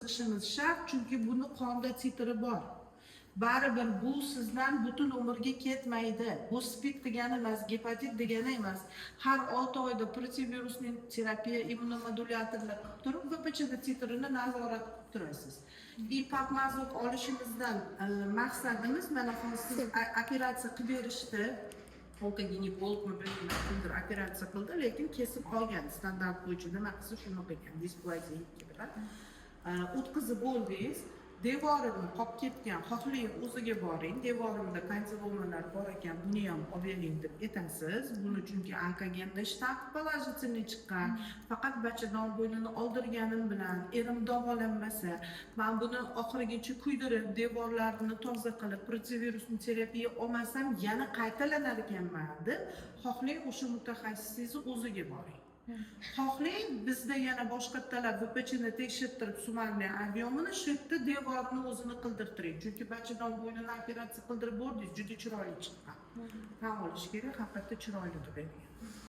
O'tkazishimiz shart, chunki buni qonda titri bor. Baribir bu sizdan butun umrga ketmaydi. Bu СПИД degani emas, gepatit degani emas. Har 6 oyda противовирусный terapiya, immunomodulyatorlar qilib turib, ВПЧ da titrini nazorat qilib turasiz. И ПАП мазок olishimizdan maqsadimiz, mana hozir siz operatsiya qilib berishdi, onkoginekologmi, bilmayman, kimdir operatsiya qildi, lekin kesib olgan, standart bo'yicha nima qilsa, shuni qilgan, displaziya 2 bilan o'tkazib bo'ldingiz, devorini qolib ketgan. Xohlang, o'ziga boring, "Devorimda kondilomalar bor ekan, buni ham olib bering", deb aytasiz buni, chunki onkogenda shtamp положительный chiqqan. Faqat bachadon bo'ynini oldirganim bilan, erim davolanmasa, man buni oxirigacha kuydirib, devorlarini toza qilib, противовирусный terapiya olmasam, yana qaytalanar ekanman, deb xohlang, o'sha mutaxassisingizni o'ziga boring, xohlang, bizda yana boshqatdalar ВПЧ ni tekshirtirib, суммарный объем ini shu yerda devorini o'zini qildirtiring, chunki bachadon bo'ynini operatsiya qildirib bo'ldingiz, juda chiroyli chiqqan. Tan olish kerak, haqiqatda chiroyli turadi.